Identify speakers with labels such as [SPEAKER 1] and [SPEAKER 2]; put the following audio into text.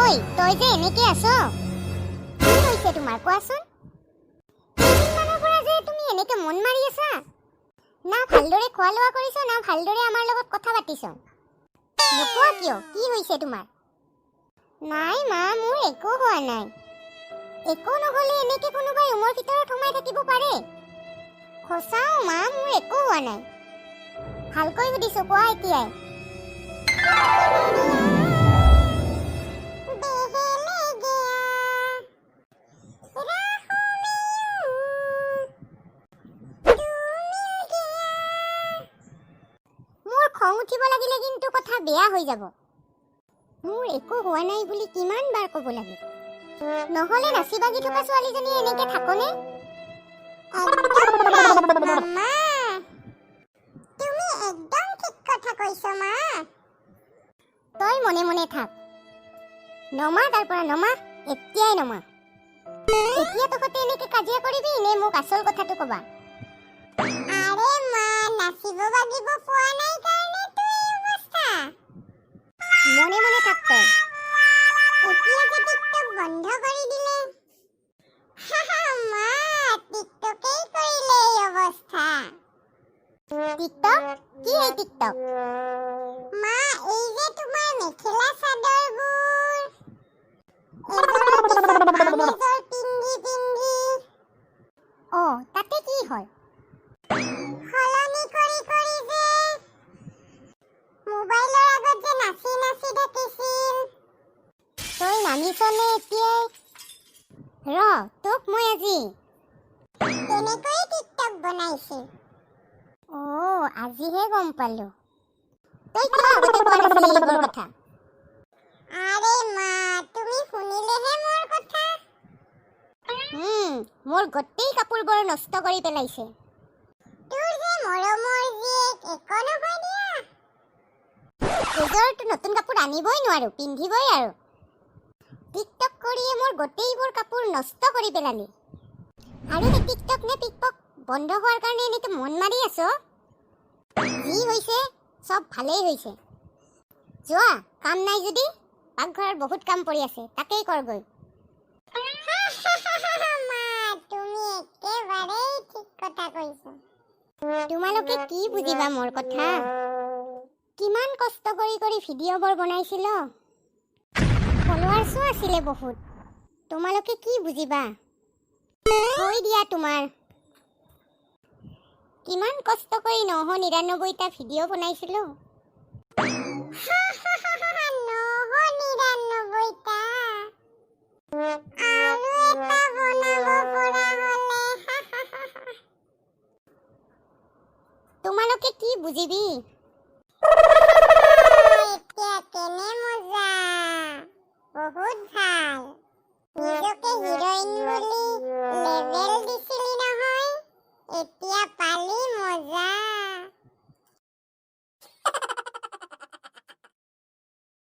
[SPEAKER 1] ঐ, তই যে এনেকে আছ, কি হৈছে তোমাৰ কোৱাচোন? কেইদিনমানৰ পৰা যে তুমি এনেকে মন মাৰি আছা, না ভালদৰে খোৱা লোৱা কৰিছ, না ভালদৰে আমাৰ লগত কথা পাতিছ। নোকোৱা কিয়, কি হৈছে তোমাৰ? নাই মা, মোৰ একো হোৱা নাই। একো নহ'লে এনেকে কোনোবাই ৰুমৰ ভিতৰত সোমাই থাকিব পাৰে? সঁচাও মা, মোৰ একো হোৱা নাই। ভালকৈ সুধিছো, কোৱা এতিয়াই। बहल गया राहों में यूं तू मिल गया। মোৰ খং উঠিব লাগিলে কিন্তু কথা বেয়া হৈ যাব। মোৰ একো হোৱা নাই বুলি কিমান বাৰ ক'ব লাগে? নহ'লে নাচি বাগি থকা ছোৱালীজনী এনেকে থাকনে?
[SPEAKER 2] মা, তুমি একদম ঠিক কথা কৈছ মা।
[SPEAKER 1] তই মনে মনে থাক। নমা তাৰ পৰা, নমা, এতিয়াই নমা। এতিয়া তহঁতে এনেকে কাজিয়া কৰিবি নে মোক আচল কথাটো কবা?
[SPEAKER 2] আৰে মা, নাচিব বাগিব পোৱা নাই কাৰণেতো এই অৱস্থা।
[SPEAKER 1] মনে মনে থাক তই।
[SPEAKER 2] এতিয়া যে টিকটক বন্ধ কৰি দিলে। হাহা, মা, টিকটকেই কৰিলে এই অৱস্থা।
[SPEAKER 1] টিকটক? কি এই টিকটক?
[SPEAKER 2] মা, এই যে তোমাৰ মেখেলা চাদৰবোৰ এযোৰৰ পিছত আন এযোৰ পিন্ধি পিন্ধি
[SPEAKER 1] অ, তাতে কি হ'ল?
[SPEAKER 2] সলনি কৰি কৰি যে মোবাইলৰ আগত যে নাচি নাচি থাকিছিল।
[SPEAKER 1] তই নামিছনে এতিয়াই? ৰ তোক মই আজি।
[SPEAKER 2] তেনেকৈয়ে টিকটক বনাইছিল।
[SPEAKER 1] অ, আজিহে গম পালো। তই কিয় আগতে কোৱা নাছিলি এইবোৰ কথা?
[SPEAKER 2] আৰে মা, তুমি শুনিলেহে মোৰ কথা।
[SPEAKER 1] মোৰ গোটেই কাপোৰবোৰ নষ্ট কৰি পেলাইছে।
[SPEAKER 2] তোৰ যে মৰমৰ জীয়েক, একো নহয় দিয়া।
[SPEAKER 1] এযোৰতো নতুন কাপোৰ আনিবই নোৱাৰো, পিন্ধিবই আৰু। টিকটক কৰিয়ে মোৰ গোটেইবোৰ কাপোৰ নষ্ট কৰি পেলালি। আৰু সেই টিকটক নে পিকপক বন্ধ হোৱাৰ কাৰণে এনেকে মন মাৰি আছ। যি হৈছে চব ভালেই হৈছে। যোৱা, কাম নাই যদি পাকঘৰত বহুত কাম পৰি আছে, তাকেই কৰগৈ।
[SPEAKER 2] মা, তুমি একেবাৰেই ঠিক কথা কৈছা।
[SPEAKER 1] তোমালোকে কি বুজিবা মোৰ কথা? কিমান কষ্ট কৰি কৰি ভিডিঅ'বোৰ বনাইছিল, ফলোৱাৰ্ছো আছিলে বহুত। তোমালোকে কি বুজিবা? থৈ দিয়া তোমাৰ। কিমান কষ্ট কৰি 999টা ভিডিঅ' বনাইছিলো।
[SPEAKER 2] 999টা! আৰু এটা বনাব পৰা হ'লে।
[SPEAKER 1] তোমালোকে কি বুজিবি?